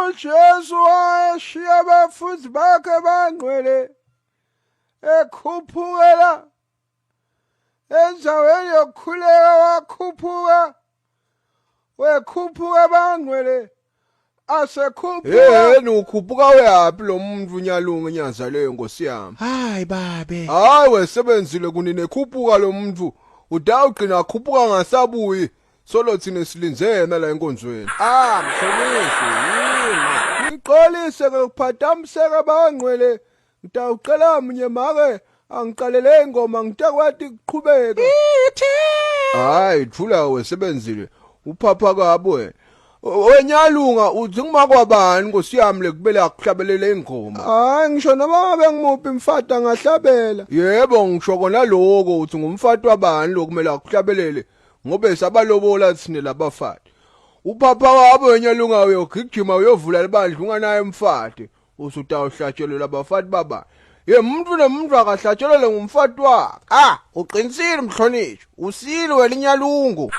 uJesu wayeshiya abafundi bakhe bangcwele ekhuphukela endaweni yokukhuleka wakhuphuka wekhuphuka bangcwele asekhuphuka. Hey ukhuphuka uyaphi lo muntu unyalunga inyaza leyo nkosi yami. Hayi babe. Hayi wesebenzile kunine khuphuka lo muntu udawugcina khuphuka ngasabuyi solo thina silinze yena la enkonzweni. Ah mhlonishwa yima. Ngixolise ngokuphathamiseka bangcwele ngitawucela munye make angiqalele ingoma ngitakwati kuqhubeka. Hayi thula wesebenzile uphapha kabi wena. Wenyalunga uthi ngumakwabani nkosi yami lekubele akuhlabelele ingoma. Hayi ngisho noma ngabe ngimuphi mfati angahlabela. Yebo ngisho kona lokho uthi ngumfati wabani lokumele akuhlabelele ngobe sabalobola thina labafati. Uphapha wabo wenyalunga uyogijima uyovula libandla unganaye umfati usutawuhlatshelelwa abafati baba. Ye umuntu nomuntu akahlatshelelwe ngumfati wakhe. Ah uqinisile mhlonishwa usile wena inyalungu.